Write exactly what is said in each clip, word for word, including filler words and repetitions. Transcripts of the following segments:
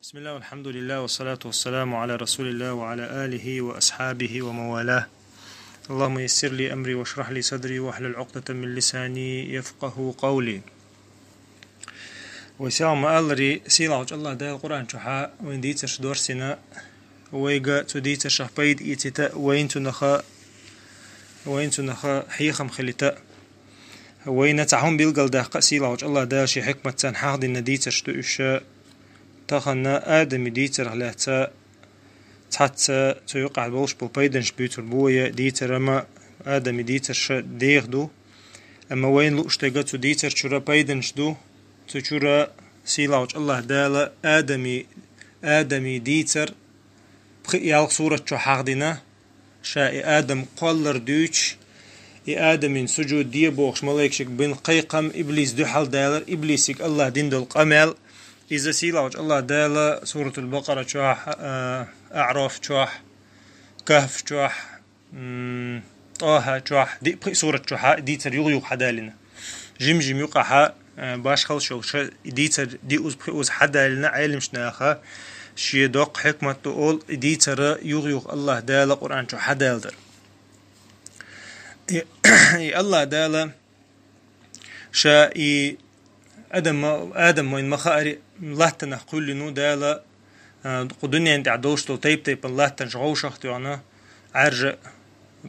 بسم الله والحمد لله والصلاة والسلام على رسول الله وعلى آله وأصحابه ومن والاه. اللهم يسر لي أمري واشرح لي صدري واحلل عقدة من لساني يفقهوا قولي. Вай сагӀа ма-аллари, сийлахьчу Аллах Дала Къуръан чухьа вайн дийцарш дорсина, вайга цу дийцаршах пайда ийцита, вайн цунаха, вайн цунаха хьехам хилита. Вайна цхьа хӀума билгалдаккха сийлахьчу Аллах Дала ши хьикмат царна хьахдина дийцарш ду уьш. Тахана Адами дийцарах лаьцна цхьацца цу юкъахь болуш болу пайданаш буьйцур бу вай, дийцар ма Адами дийцарша деха ду. Амма вайна лууш дерг цу дийцар чуьра пайданаш ду. Цу чуьра сийлахьчу Аллах Дала Адами, Адами дийцар пхи ялх сурат чу хьахдина. Ша и Адам кхоллар дуьйцуш, и Адамин сужуд де бохуш малайкашка бина кхайкхам, иблис дуьхьал далар, иблисиг Аллах дина долу къамел, иза сийлахьчу Аллах Дала Суратул Бакъара чохь, а, АӀраф чохь, Кахф чохь, м, ТӀаха чохь, ди-, пхи сурат чохь дийцар юха-юха хьадалина. Жим-жим юкъахьа, э, башхалла шо ша и дийцар диъаза-пхиъаза хьадалина Ӏеламчу наха, шен доккха хьикмат ду олу и дийцара юха-юха Аллах Дала Къуръан чу хьадалдар. И, и Аллах Дала ша и Адам, Адам вайн ма хаари латтанах кхуьллина Дала, а, кху дуьнен тӀехь долуш долу тайп-тайпана латтанаш гӀовшах тоьхна, Ӏаьржа,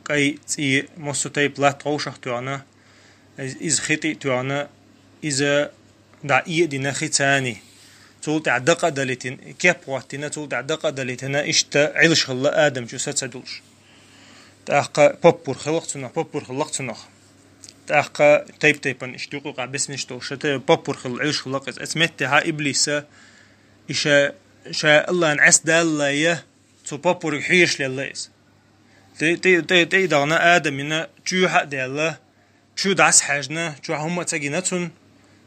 кӀай, цӀий, массо тайпа латта гӀовшах тоьхна, из-, иза хитӀи а тоьхна, иза дӀа а дина хи цани. Цул тӀаьхьа дакъа а далитина, кеп а хӀоттийна, цул тӀаьхьа дакъа а далитина, иштта Ӏилш хилла Адам чу са ца дулуш. ТӀаккха поппур хилла цунах, поппур хилла цунах. ТӀаккха тайп-тайпана иштта юкъа-юкъа бесниш долуш, ша те поппур хилла, Ӏилш хилла иза. Эцу меттехьа иблиса, и ша, ша Аллахьан Ӏес даллале, цу поппуриг хьоьжуш лелла иза. ТӀе, тӀе, тӀе, тӀе а дахана Адамина чоьхьа а даьлла, чу дӀасахьаьжна, чохь хӀумма а ца гина цунна,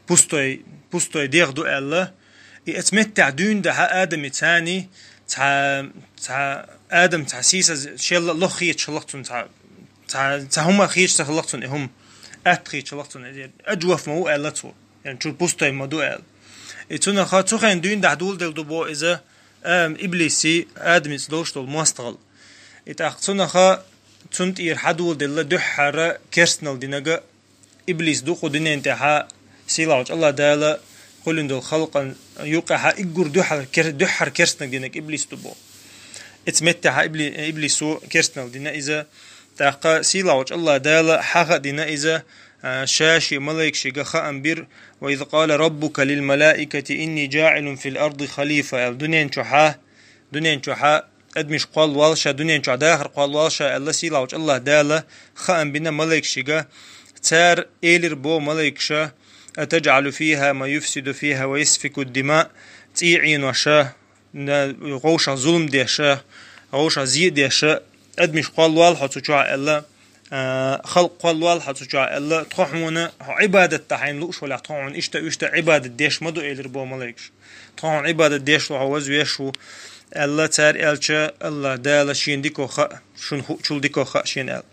пустой, пустой дегӀ ду аьлла. И эцу меттехь дуьйна дахьа Адамица цхьа, цхьа, Адам цхьа сийсаз шелла а лох хеташ хилла цунна, цхьа, цхьа, цхьа хӀумма а хеташ ца хилла цунна и хӀума. Атта хеташ хилла цунна, и ажваф ма ву аьлла цо, ян чуьра пустой ма ду аьлла. И цунаха цу хенна дуьйна дахьа дуладелла ду боху иза, а, иблиси Адамица долуш долу мостагӀалла. И тӀаккха цунаха цунна тӀера хьадоладелла дуьххьара керстанал динарг иблис ду кху дуьнен тӀехьа, сийлахьчу Аллах Дала кхуллин долу халкъан юкъахьа иггур дуьххьара кер-, дуьххьара керстанал динарг иблис ду боху. Эцу меттехьа ибли-, иблисо керстанал дина иза, тӀаккха сийлахьчу Аллах Дала хьаха а дина иза, а, ша шен малайкашка хаам бира: «Ва из къала раббука лил малаикати инни жаӀилун фил арди халифа», аьлла, дуьнен чохьа, дуьнен чохьа адамаш кхоллавал ша, дуьнен чохь дахар кхоллавал ша аьлла, сийлахьчу Аллах Дала хаам бина малайкашка. Цара элира боху малайкаша: «АтажӀалу фиха ман юфсиду фиха ва ясфику дима», цӀий Ӏеноша, на-, гӀовшах зулам деша, гӀовшах зе деша, адамаш кхоллавал хьо цу чохь аьлла, а, халкъ кхоллавал хьо цу чохь аьлла, тхо хьуна, хьо Ӏибадат дан хьайна лууш валахь, тхо хьуна иштта, иштта Ӏибадат деш ма ду, элира боху малайкаша. Тхо хьуна Ӏибадат деш ву хьо, вазвеш ву, аьлла, цара аьлча, Аллах Дала шена дика хаа, шуна хуучул дика хаа шена аьлла.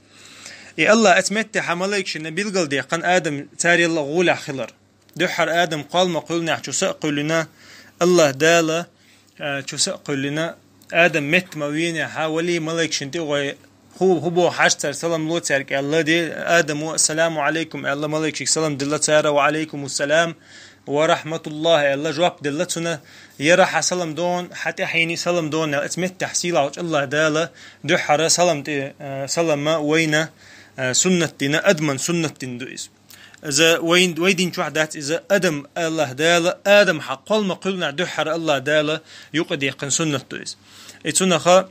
И Аллах эцу меттехьа малайкашна билгалдаьккхина Адам царел а гӀолехь хилар. Дуьххьара Адам кхолла ма кхуьллинехь чу са а кхуьллина, Аллах Дала, а, чу са а кхуьллина, Адам метта ма вийнехьа, вали малайкашна тӀе гӀой хӀу-, хӀу боху хьажа цара, салам ло цаьрга аьлла, де, Адамо: «Ассаламу Ӏалайкум», аьлла, малайкашка салам делла цара: «Ва Ӏалайкумуссалам ва рахьматуллахӀ», аьлла, жоп делла цунна: «Яра хьан салам дона, хьан тӀаьхьенийн салам дона», аьлла. Эцу меттехь сийлахьчу Аллах Дала дуьххьара салам тӀе, а, салама вайна, а, суннат дина, адаман суннат дина ду иза. Иза вайн, вай дин чохь дац иза, адам, Аллах Дала, Адам хьан кхолла ма кхуьллинехь дуьххьара Аллах Дала юкъадаьккхина суннат ду иза. И цунаха,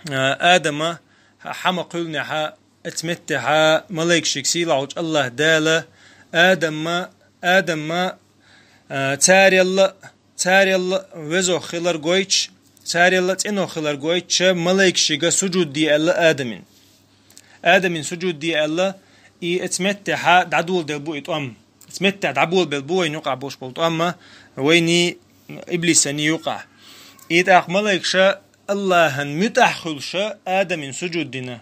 а, Адама хьан ма кхуьллинехьа, эцу меттехьа малайкашка сийлахьчу Аллах Дала Адамма, Адамма, а, царелла, царелла везох хилар гойтуш, царелла цӀенох хилар гойтуш, малайкашка сужуд де аьлла Адамин. Адамин сужуд де аьлла, и эцу меттехьа дӀадоладелла бу и тӀом. Эцу меттехь дӀаболабелла бу вайна юкъахь болуш болу тӀом, вайний иблисаний юкъахь. И тӀаккха малайкаша Аллахьан муьтӀахь хуьлуша Адамин сужуд дина.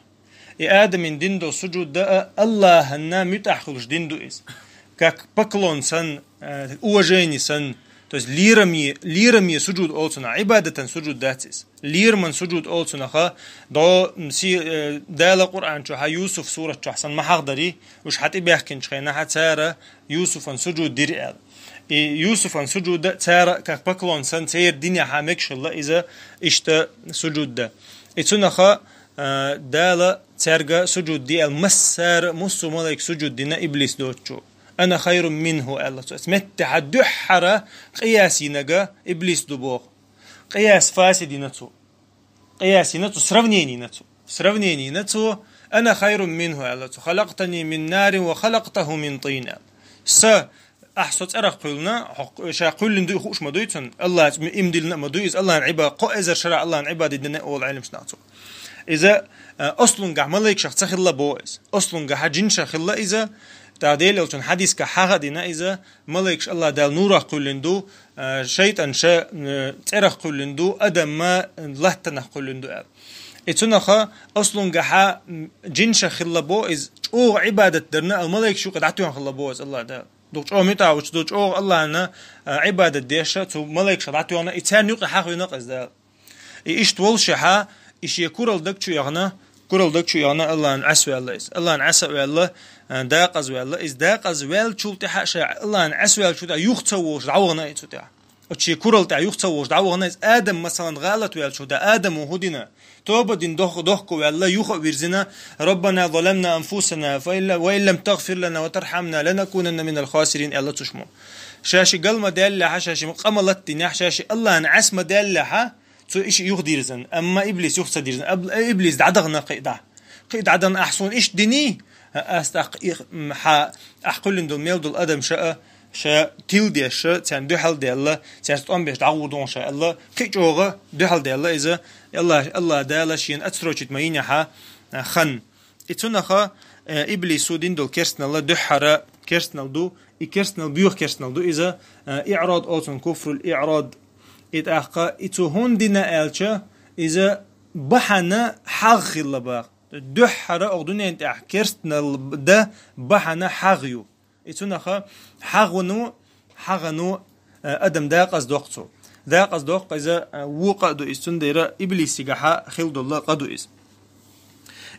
И Адамин дина долу сужуд а Аллахьанна муьтӀахь хуьлуш дина ду иза. Как поклон санна, э, уважение санна, То есть лераме, лераме сужуд олу цунах, Ӏибадатан сужуд дац иза. Лераман сужуд олу цунах, дӀо, м, си-, э, Дала Къуръан чохь, Юсуф сурат чохь санна ма хьахдарий, уьш хьан тӀебаьхкинчу хенахь цара Юсуфан сужуд дира аьлла. И Юсуфан сужуда цара, как поклон санна, церан динехь мегаш хилла иза иштта сужуд дан. И цунах, э, Дала цаьрга сужуд де аьлла, массара а, массо а малайка сужуд дина иблис доцучу. «Ана хайрун минху», аьлла цо. Эцу меттехь дуьххьара къияс йинарг иблис ду боху. Къияс фасид йина цо. Къияс йина цо, сравнение йина цо. Сравнение йина цо, «Ана хайрун минху», аьлла цо. «Халактани мин нарин ва халактаху мин тин», аьлла. Са, ахь со цӀарах кхоьллина, хьо ша кхоьллина дуй хууш ма дуй цунна. АллахӀа иман диллина а ма дуй иза, АллахӀан Ӏиба-, кхо эзар шарахь АллахӀан Ӏибадат дина, олу Ӏеламнаха цо. Иза, а, ослунгахь малайкашах ца хилла боху иза. Ослунгахь жинашах хилла иза. ТӀаккха Делан Элчанан хьадисехь хьахадина иза, малайкаш АллахӀ Дала нурах кхоьллина ду, а, шайтӀан ша, м, цӀарах кхоьллина ду, адам а латтанах кхоьллина ду аьлла. И цунах ослунгахь, м, жинашах хилла боху иза, чӀогӀа Ӏибадат дарна, ал малайкаш юкъа дӀатоьхна хилла боху иза АллахӀ Дала. Дукха чӀогӀа муьтӀахь ву, дукха чӀогӀа АллахӀана, а, Ӏибадат деш, цу малайкашах дӀатоьхна, и царна юкъа хьахвина иза Дала. И иштта волушехь, и шен куралла даг чу яхана, куралла даг чу яхана АллахӀана Ӏеса ваьлла иза. АллахӀана Ӏеса а ваьлла, а, декъаза ваьлла. Иза декъаза ваьллачул тӀаьхьа ша АллахӀана Ӏеса ваьллачул тӀаьхьа юха ца вогӀуш дӀавахана иза цу тӀехь. Оцу шен куралла тӀехь юха ца вогӀуш дӀавахана иза. Адам, масалан, гӀалат ваьллачул тӀаьхьа, Адамо хӀун дина? Тоба дина дох-, дохко ваьлла, юха а вирзина, «Раббана заламна анфусана, фа ин лам, ва ин лам тагфир лана ва тархьамна, ланакунанна минал хасирин», аьлла цу шиммо. Ша ши гал ма даьллехьа, ша ши къа ма латдинехь, ша ши АллахӀана Ӏеса ма даьллехьа, цо и шиъ юха дирзина, амма иблис юха ца дирзина. Аб-, иблис дӀадахана кхин а дӀа. Кхин а дӀадахана, ахь суна иштта диний? Ас тӀаккха и, м, хьан, ахь кхоьллина долу мел долу адам ша а, ша тила деш, царна дуьхьал даьлла, цаьрца тӀом беш дӀагӀур ду ша аьлла, кхин а чӀогӀа дуьхьал даьлла иза, АллахӀ, АллахӀ Дала шена отсрочить ма йинехьа, а, хан. И цунах, э, иблисо дина долу керстаналла дуьххьара керстанал ду, и керстанал боьха керстанал ду иза, э, иърад олу цунна, куфрул иърад. И тӀаккха, и цо хӀунда дина аьлча, иза бахьана хьагӀ хилла боху. Дуьххьара оха дуьнен тӀехь керстанал дан бахьана хьагӀ ю. И цунах хьагӀано, хьагӀано, э, адам декъаза доккху цо. Декъаза доккху иза, э, вукъа а ду иза, цундела иблисигахьа хила долу къа ду иза.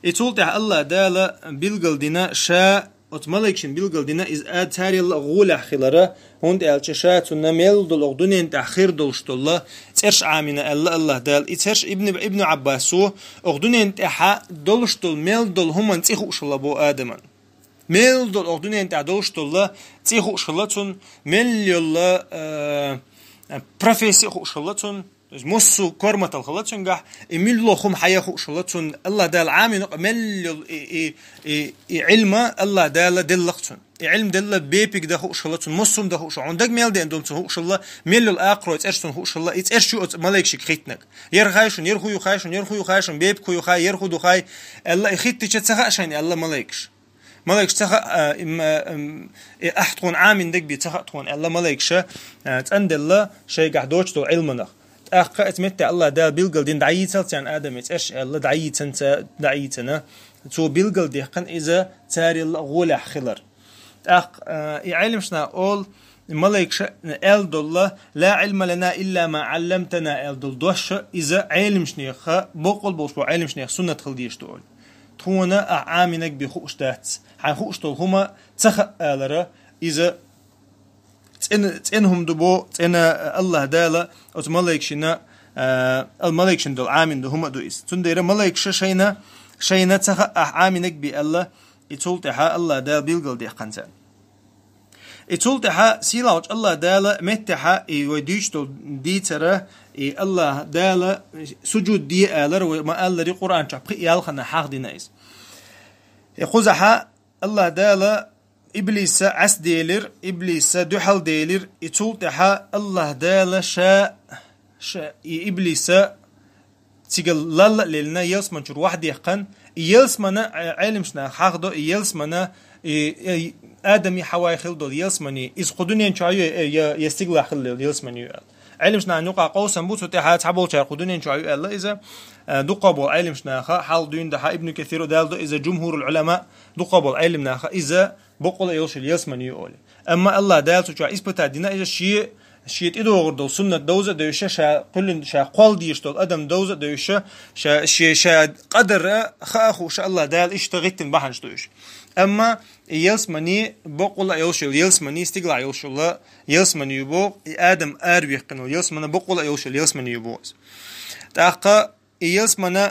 И цул тӀаьхьа АллахӀ Дала билгал дина ша, оцу малайкашна билгал дина иза а царел а гӀолехь хилара, хӀунда аьлча ша цунна мел долу оха дуьнен тӀехь хир долуш долу цӀерш Ӏамийна аьлла АллахӀ Дала. И цӀерш Ибн, Ибн Ӏаббасо, оха дуьнен тӀехьа долуш долу мел долу хӀуманан цӀе хууш хилла боху Адаман. Мел долу оха дуьнен тӀехь долуш долу цӀе хууш хилла цунна, мел йолу, э, профессия хууш хилла цунна, то есть массо а корматалла хилла цуьнгахь, и муьлхха хӀума хьаян хууш хилла цунна, АллахӀ Дала Ӏамийна къа мел йолу и, и, и, и Ӏилма АллахӀ Дала делла-кх цунна. И Ӏилма делла бепиг дан хууш хилла цунна, массо а дан хууш хилла, хьуна дага мел деана долу цунна хууш хилла, мел йолу акхарой цӀерш цунна хууш хилла, и цӀерш ю оцу малайкашка хиттинарг. ХӀара хай шуна, хӀара хӀу ю хай шуна, хӀара хӀу ю хай шуна, бепиг хӀу ю хай, хӀара хӀу ду хай, аьлла, и хиттича ца хаьа шайна аьлла малайкаш. Малайкаш ца хаьа, а, им, а, м, и ахь тхуна Ӏамийна дерг бен ца хаьа тхуна аьлла малайкаша, а, цӀанделла шайгахь доцуш долу Ӏилманах. ТӀаккха эцу метте АллахӀ Дала билгал дина дӀайийцал царна Адаман цӀерш аьлла, дӀайийцан ца, дӀайийцана. Цо билгал дехкина иза царел а гӀолехь хилар. ТӀаккха, а, и Ӏеламнаха олу, малайкаша аьлла долла, «Ла Ӏилма лана илла ма Ӏалламтана», аьлла долу дош, иза Ӏеламнеха, боккъал болуш бо Ӏеламнеха суннат хила дезаш ду олу. Тхуна ахь Ӏамийнарг бен хууш дац. Хьайн хууш долу хӀума ца хаьа алара, иза цӀена, цӀена хӀума ду бо, цӀена АллахӀ Дала оцу малайкашна, а, ал малайкашна долу Ӏамийна долу хӀума а ду иза. Цундела малайкаша шайна, шайна ца хаьа ахь Ӏамийнарг бен аьлла, и цул тӀаьхьа АллахӀ Дала билгал дехкина царна. И цул тӀаьхьа сийлахьчу АллахӀ Дала меттехьа и вай дуьйцуш долу дийцара, и АллахӀ Дала сужуд де алара, вай ма-аллара, Къуръан чохь пхи ялхана хьахдина иза. И кхузахьа АллахӀ Дала иблиса Ӏеса делира, иблиса дуьхьал делира, и цул тӀаьхьа АллахӀ Дала ша, ша и иблиса цига лалла а леллина, ялсаман чуьра вахдехкина, и ялсамана, э, Ӏеламнаха хьахдо, и ялсамана, и, и Адамий Хьавай хила долу ялсаманий, иза кху дуьнен чохь ю, э, я, я стигалахь хила долу ялсаманий ю аьлла. Ӏеламнахана юкъахь къовсам бу, цу тӀаьхьа цхьаболчара кху дуьнен чохь ю аьлла иза, э, дуккха болу Ӏеламнаха, хьалха дуьйна дахьа Ибн Касира далдо иза, джумхурул Ӏулама, дуккха болу Ӏеламнаха, иза боккъала а йолуш йолу ялсаманий ю олий. Амма АллахӀ Дала цу чохь испытать дина, иза шен, шен тӀедогӀур долу суннат довза а девзаш, ша кхоьллина, ша кхолла дезаш долу адам довза а девзаш, ша, шен, ша къадар а хаа хууш, АллахӀ Дала иштта гӀиттина бахьанаш ду уьш. Амма и ялсамани боккъал а йолуш йолу ялсамани, стигалахь йолуш йолу ялсамани ю боху, и адам араваьккхина волу ялсамани боккъал а йолуш йолу ялсамани ю боху иза. ТӀаккха и ялсамани,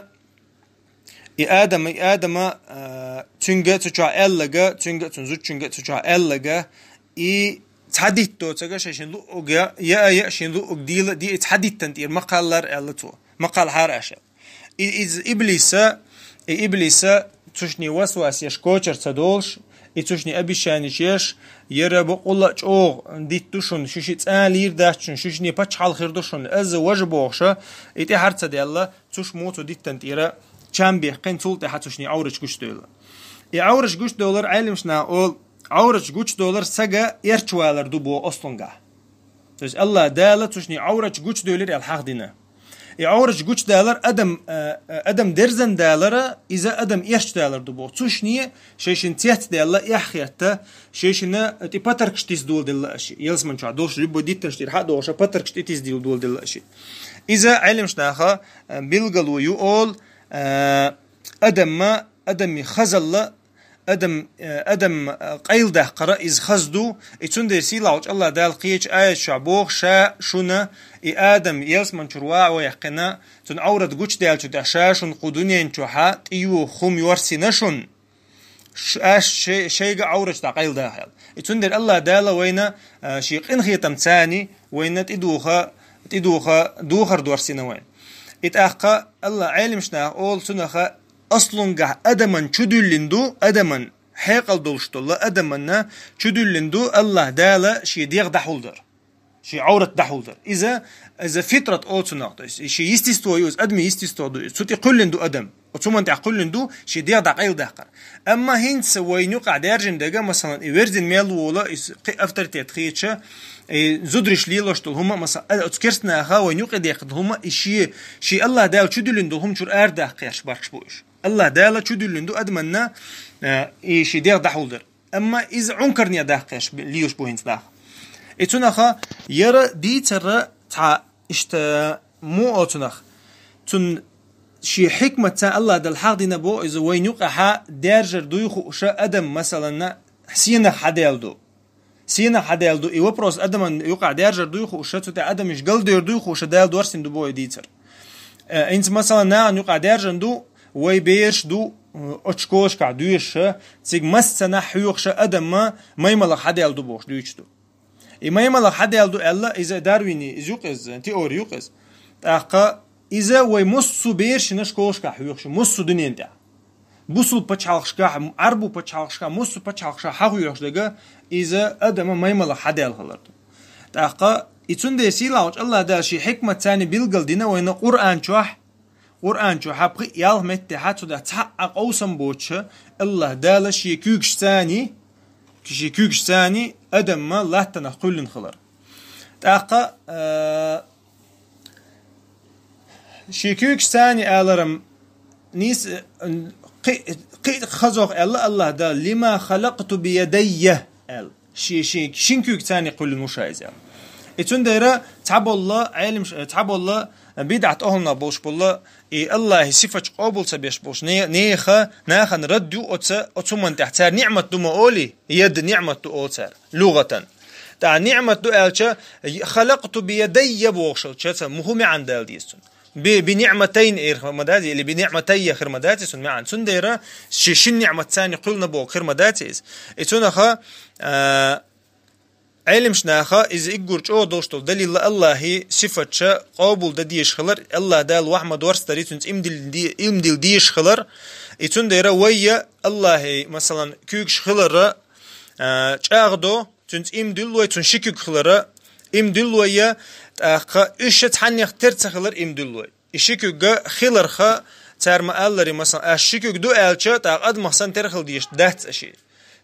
и Адама, и Адама, а, цуьнга цу чохь аьлларг, цуьнга, цуьнан зудчуьнга цу чохь аьлларг, и цхьа дитт доцург шайшинна луъург, я а, я а шайна луъург дела а де, и цхьа диттана тӀера ма кхаллара аьлла цо. Ма кхалхьара аша. И, иза иблиса, и иблиса цу шинна васвас еш, кочара ца долуш, и цу шинна обещанеш еш, яра боккъал а чӀогӀа дитт ду шуна, шу ши цӀа лийр дац шуна, шу шинна пачхьалкх хир ду шуна, аза важа бохуша, и тӀаьхьара ца даьлла, цу шимма цу диттана тӀера чам бехкина, цул тӀаьхьа цу шинна Ӏоврат гучудевлла. И Ӏоврат гучудовлар, Ӏеламнаха олу, Ӏоврат гучудовлар сага эрчавалар ду боху ослунгахь. То есть АллахӀ Дала цу шинна Ӏоврат гучудевлира аьлла хьахдина. И Ӏоврат гучудалар адам, э, э, адам дерзан далара, иза адам эрчадалар ду боху. Цу шинна шайшинна цец даьлла, эхь хетта, шайшинна тӀе патаркаш тиса доладелла аша. Ялсамани чохь долуш, любой диттанаш тӀера хьа а догӀуша, патаркаш тӀе тиса доладелла аша. Иза Ӏеламнаха, э, билгало ю олу, э, адамма, адамийн хазалла, адам, э, адам, э, къайладаккхара иза хаза ду, и цундела сийлахьчу АллахӀ Дала кхечу аят чохь боху, ша шуна и адам ялсамани чуьра ван а ваьккхина, цуьнан Ӏоврат гучудаьллачул тӀаьхьа ша шуна кху дуьнен чохьа тӀеюху хӀума йорсийна шуна. Ш-, аш шай-, шайга Ӏоврат дӀакъайладаха аьлла. И цундела АллахӀ Дала вайна, а, шен къинхетамца вайна тӀедуха, тӀедуха, духар дорсийна вайна. И тӀаккха АллахӀ, Ӏеламнаха олу цунах, аслунгахь адаман чудуьллина ду, адаман хьекъал долуш долу адаманна чудуьллина ду АллахӀ Дала шен дегӀ дӀахьулдар. Шен Ӏоврат дӀахьулдар. Иза, иза фитрат олу цунах, то есть, и шен естество ю иза, адамийн естество ду иза. Цу тӀе кхоьллина ду адам. Оцу хӀуманна тӀехь кхоьллина ду шен дегӀ дӀакъайладаккхар. Амма хӀинца вайна юкъахь даьржина дерг, масалан, и верзина мел волу, и с-, кхин авторитет хеташ, и зударша лелош долу хӀума, масалан, а, оцу керстанаха вайна юкъе дехкина долу хӀума, и шен, шен АллахӀ Дала чудуьллина долу хӀума чуьра арадаккха гӀерташ баркаш бу уьш. АллахӀ Дала чудуьллина ду адаманна, а, и шен дегӀ дӀахьулдар. Амма иза Ӏункарне даккха гӀерташ лелаш бу хӀинца нах. И цунаха яра дийцара цхьа иштта муо цунах. Цунна шен хьикматца АллахӀ Дала хьахдина боху иза, вайна юкъахьа даьржар дуй хууша адам, масалан, сенах хьадаьлла ду. Сенах хьадаьлла ду. И вопрос адаман юкъахь даьржар дуй хууша, цу тӀе адамаш галдер дуй хууша, Дала дорсина ду боху и дийцар. Э, хӀинца, масалан, нахана юкъахь даьржина ду, вай бераш ду, э, оцу школашкахь доьшуша, цига массанахь хьоьхуша адамма маймалах хьадаьлла ду бохуш дуьйцуш ду. И маймалах хьадаьлла ду аьлла, иза Дарвини, иза юкъа иза, теори юкъа иза. ТӀаккха иза вай муссу берашна школашкахь хьоьхуша, муссу дуьнен тӀехь. Бусул пачхьалкхашкахь, Ӏарбу пачхьалкхашкахь, муссу пачхьалкхашкахь хьахоьхуш дерг, иза адама маймалах хьадаьлла хилар ду. ТӀаккха и цундела сийлахьчу АллахӀ Дала шен хьикматца билгалдина вайна Къуръан чохь, Къуръан чохь пхи ялх меттехьа цу тӀехь цхьа а къовсам боцуша, АллахӀ Дала шен куьйгашца, шен куьйгашца адамма латтанах кхоьллина хилар. ТӀаккха, а, шен куьйгашца аларам нийса, кхи-, кхин а хазох аьлла АллахӀ Дала: «Лима халакъту биядайя», аьлла. Ши-, ши-, шин куьйгашца кхоьллина ву ша иза аьлла. И цундела цхьаболла Ӏелам ш-, цхьаболла бидӀат ахӀлунах болуш болла, и АллахӀан сифаташ къобал ца беш болуш не-, неха, нахана рад ю оцу, оцу хӀуманна тӀехь. Цара ниӀмат ду ма олий, яд ниӀмат ду олу цара, лугӀатан. ТӀаккха ниӀмат ду аьлча, «Халакъту биядайя» бохуш аьлча, ца муху маьӀна дала деза цунна. Би, би ниӀматайн эр хир ма дац, или би ниӀматайя хир ма дац цунна маьӀна. Цундела ши-, шин ниӀматца кхоьллина боху хир ма дац иза. И цунаха, а, Ӏелимаш наха иза иггур чӀогӀа долуш долу далилла АллахӀан сифаташ къобал дан дезаш хилар, АллахӀ Дала вахь ма дорцдарий, цуьнца ийман дилла де-, ийман дилла дезаш хилар. И цундела вайя АллахӀан, масалан, куьйгаш хилара, а, чӀагӀдо, цуьнца ийман дилла вай, цуьнан ши куьг хилара ийман дилла вайя, тӀаккха уьш цхьаннех тера ца хилар ийман дилла вай. И ши куьг хиларха, цара ма-аллара, масалан, аш ши куьг ду аьлча, тӀаккха адамах санна тера хила дезаш дац аша.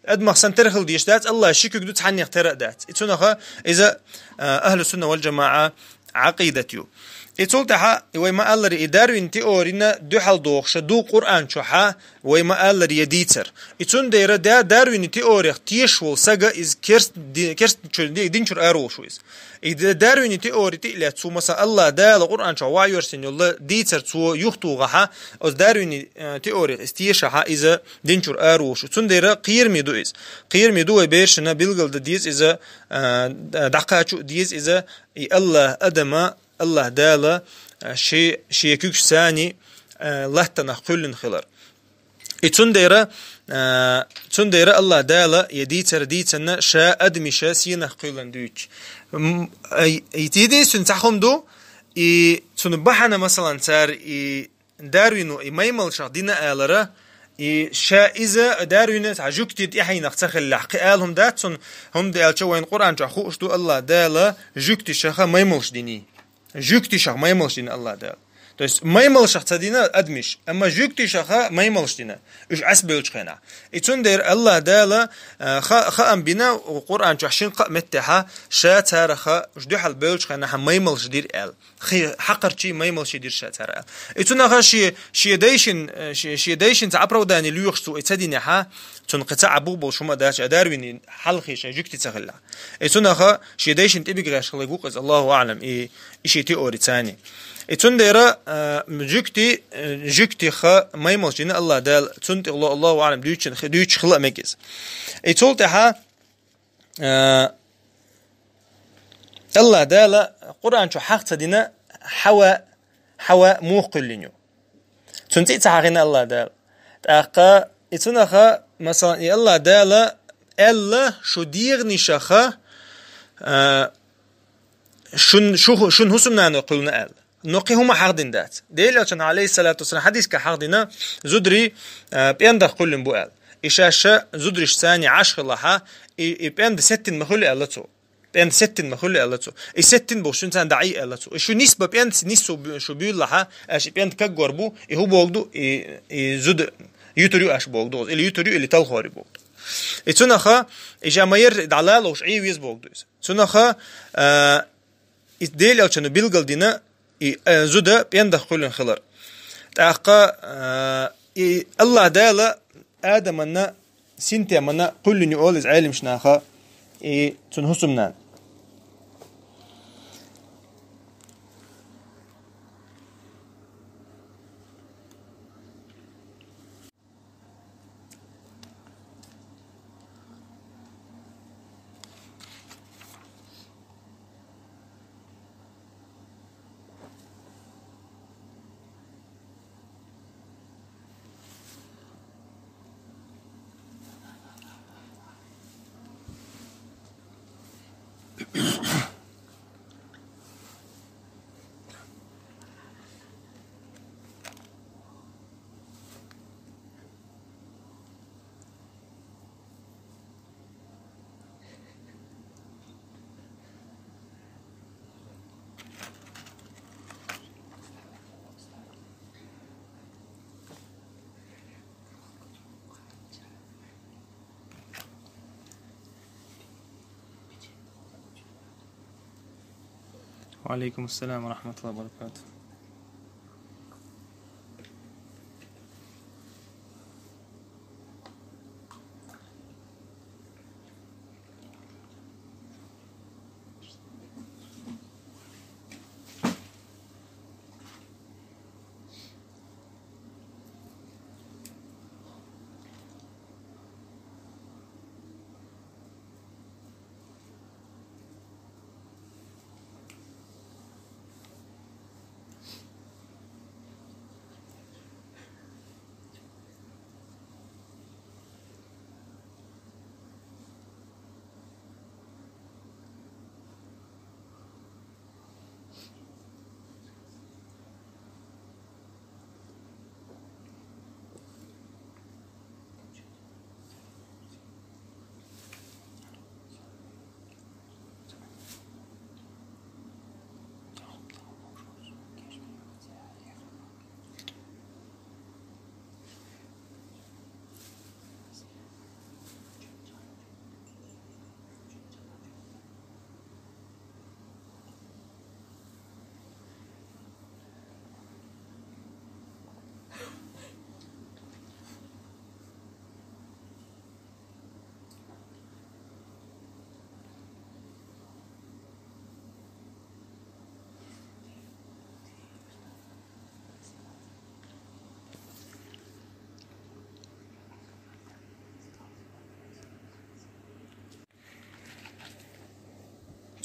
Адамах санна тера хила дезаш дац, АллахӀан ши куьг ду, цхьаннех тера а дац. И цунаха иза, а, ахӀлу сунна вал джамаӀа, Ӏакъидат ю. И цул тӀаьхьа, и вай ма-аллара, и Дарвин теорина дуьхьал дохуша ду Къуръан чохьа, вай ма-аллара, я дийцар. И цундела да-, Дарвин теорех тешаш волу сага иза керст-, ди-, керст-, чу-, ди-, динчуьра ара волуш ву иза. И д-, Дарвини теори тӀе а лаьцна, цо, масала, Аллах Дала Къуръан чохь вахьйорсийна йолу дийцар цо юхатухахьа, оцу Дарвини, э, теорих иза тешахьа, иза динчуьра ара волуш ву. Цундела кхераме ду иза. Кхераме ду вай берашна билгал дан деза иза, э, д-, дӀакхача а деза иза, и Аллах Адама, Аллах Дала, э, ши-, шен куьгаш царний, э, латтанах кхоьллина хилар. И цундела, а, цундела Аллах Дала я дийцар дийцина ша адамаша сенах кхоьллина дуьйцуш. М, ай, и единственный цхьа хӀума ду, и цунна бахьана, масалан, цара и Дарвино и маймалшах дина алара, и ша иза Дарвина цхьа жуьгтий тӀаьхьенах ца хиллехь, кхин ала хӀума дац цунна, хӀунда аьлча вайна Къуръан чохь хууш ду Аллах Дала жуьгташаха маймалш диний. Жуьгташах маймалш дина Аллах Дала. То есть маймалшах ца дина адамаш, амма жуьгташаха маймалш дина. Уьш Ӏас бевллачу хенахь. И цундела Аллах Дала, а, ха-, хаам бина Къуръан чохь шина-кхаа меттехьа, ша цараха уьш дуьхьал бевллачу хенахь маймалш дира аьлла. Хи-, хьакхарчий маймалший дира ша цара аьлла. И цунаха шен, шен дайшин, э, шен, шен дайшин ца оправдание лоьхуш цо и ца динехьа, цунна кхин ца Ӏа бух болуш хӀума а дац, а Дарвини хьалхе шайн жуьгти ца хилла. И цунаха шен дайшин тӀебига гӀеш хилла гук иза, Аллаху аӀлам, и, и ши теори царний. И цундела, а, жуьгти, а, жуьгтиха маймалш дина Аллах Дала, цунна тӀехула Аллаху аӀлам дуьйцуш, дуьйцуш хила а мега иза. И цул тӀаьхьа, а, Аллах Дала Къуръан чу хьаха ца дина Хьава, Хьава муха кхоьллина ю. Цунна цӀе а ца хьахийна Аллах Дала. ТӀаккха и цунаха, масалан, и Аллах Дала аьлла, шу дегӀанашаха, а, шун, шу, шун хӀусамнано кхоьллина аьлла. Но кхин хӀума хьахдина дац. Делан Элчано, алейхиссалату вассалам, хьадисга хьахдина, зударий, а, пӀендах кхоьллина бу аьлла. И шаьш зударий царний Ӏаш хилахьа, и, и пӀенда сеттина ма хуьлу аьлла цо. ПӀенда сеттина ма хуьлу аьлла цо. И сеттина боху шуьнца дӀаий аьлла цо. И шу нисба пӀенда нисса бу-, шу буьйлахьа, аьлча и пӀенда каггор бу, и хӀу богу ду, и, и зуда ютур ю аьлча богу ду, или ютур ю, или талхор ю богу ду. И цунаха, и жа ма-ярра дӀалалуш Ӏе веза богу ду иза. Цунаха, а, и Делан Элчано билгал дина, и, э, зуда пӀендах кхоьллина хилар. ТӀаккха, э, и Аллах Дала Адаманна, синтеманна кхоьллина ю олу иза Ӏеламнаха, и цуьнан хӀусамнана. وعليكم السلام ورحمة الله وبركاته.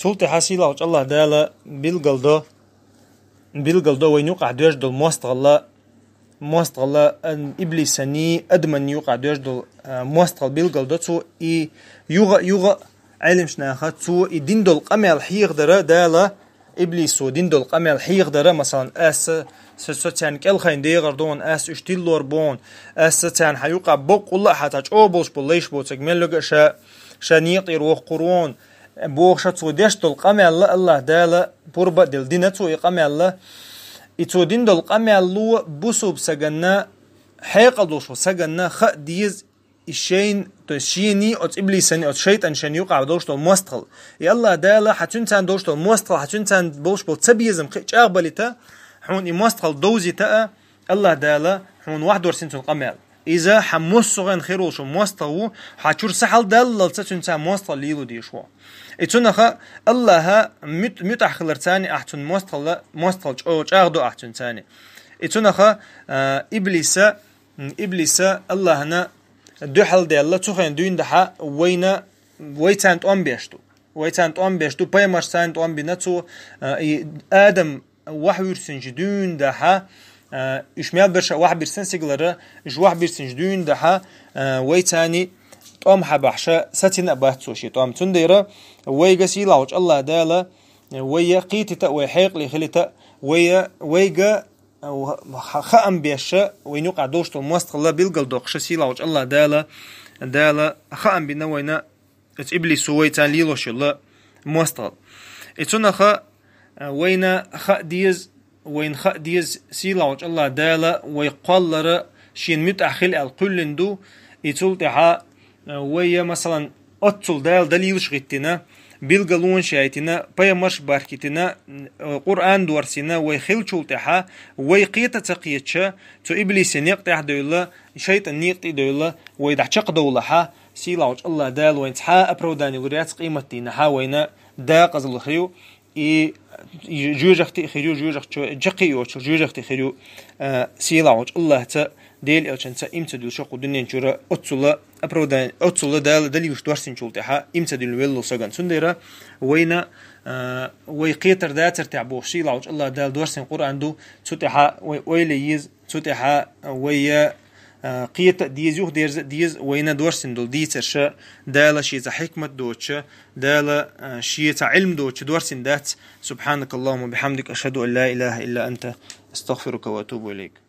Цул тӀаьхьа сийлахьчу Аллах Дала билгал до, билгал до вайна юкъахь доьжна долу мостагӀалла, мостагӀалла, ан-, иблисаний, адаманий юкъахь доьжна долу, а, мостагӀалла билгал до цо, и юха а, юха а Ӏеламнаха цо и дина долу къамел хьехадара Дала, иблисо дина долу къамел хьехадара, масалан, аса со, со царна кӀелхайна дегӀар ду хьуна, аса уьш тиллор бу хьуна, аса царна хьан юкъахь боккъалла а хьан цхьа чӀогӀа болуш болу лайш боцург мел вега а ша, ша некъа тӀера воккхур ву хьуна, бохуш а цо деш долу къамелла Аллах Дала пурба а делла дина цо и къамелла. И цо дина долу къамелло бусулба саганна, хьекъал долуш волу саганна хаа деза, и шайна, то есть шений, оцу иблисаний, оцу шайтӀан шайна юкъахь долуш долу мостагӀалла. И Аллах Дала хьан цуьнан царна долуш долу мостагӀалла, хьан цуьнан царна болуш болу цабезам кхин а чӀагӀбалийта, хьуна и мостагӀалла довзийта а, Аллах Дала хьуна вахь дорсина цунна къамел. Иза хьан массо а гӀен хир волуш волу мостагӀа ву, хьан чуьра са хьалдаллалца цуьнца мостагӀалла лело дезаш ву. И цунаха Аллаха муьт-, муьтӀахь хиларца ахь цунна мостагӀалла, мостагӀалла чӀо-, чӀагӀдо ахь цуьнца. И цунаха, а, иблиса, м, иблиса Аллахана дуьхьал даьлла, цу хенахь дуьйна дахьа вайна, вай царна тӀом беш ду. Вай царна тӀом беш ду, пайхамарш царна тӀом бина цо, а, и Адам вахь вуьрсинчу дуьйна дахьа, а, уьш мел берш а вахь бирсина сигалара, уьш вахь бирсинчу дуьйна дахьа, а, вай царний тӀом хьабахьша сацина а бац цо шен тӀом. Цундела вайга сийлахьчу Аллах Дала, вайя кхетийта а, вай хьекъале хилийта а, вайя, вайга, а, ха-, хаам беша, вайна юкъахь долуш долу мостагӀалла билгал доккхуша сийлахьчу Аллах Дала, Дала хаам бина вайна, оцу иблисо вай царна лелош йолу мостагӀалла. И цунаха, а, вайна хаа деза, вайна хаа деза сийлахьчу Аллах Дала вай кхоллара шена муьтӀахь хила аьлла кхоьллина ду. И цул тӀаьхьа, а, вайя, масалан, оццул Дала далилаш гӀиттина, билгалонаш яйтина, пайхамарш баркитина, а, Къуръан дорсийна вай хилчул тӀаьхьа, вай кхета а ца кхеташа, цу иблисе некъа тӀехь а девлла, шайтӀан некъа тӀе а девлла, вай дахьа чекхдовлахьа, сийлахьчу Аллах Дала вайна цхьа а оправдание лур яц, къематдийнахьа вайна дакъазалла хир ю, и жоьжахати а хир ю, жоьжахати чу-, чаккхе а йоцуш, жоьжахати а хир ю, а, сийлахьчу Аллахца, Дела элчанца им ца дуьллуш кху дуьнен чуьра оццула оправдание, оццула Дала далилаш дорсинчул тӀаьхьа им ца дуьллу веллал сагана. Цундела вайна, а, вай кхетар дацар тӀехь бохуш, сийлахьчу Аллах Дала дорсина Къуръан ду, цу тӀаьхьа вай ойла еза, цу тӀаьхьа вайя, а, кхета а деза, юхадерза а деза, вайна дорсина долу дийцарша, Дала шеца хьикмат доцуша, Дала, а, шеца Ӏилм доцуша дорсина дац. سبحانك اللهم وبحمدك، أشهد أن لا إله إلا أنت، أستغفرك وأتوب إليك.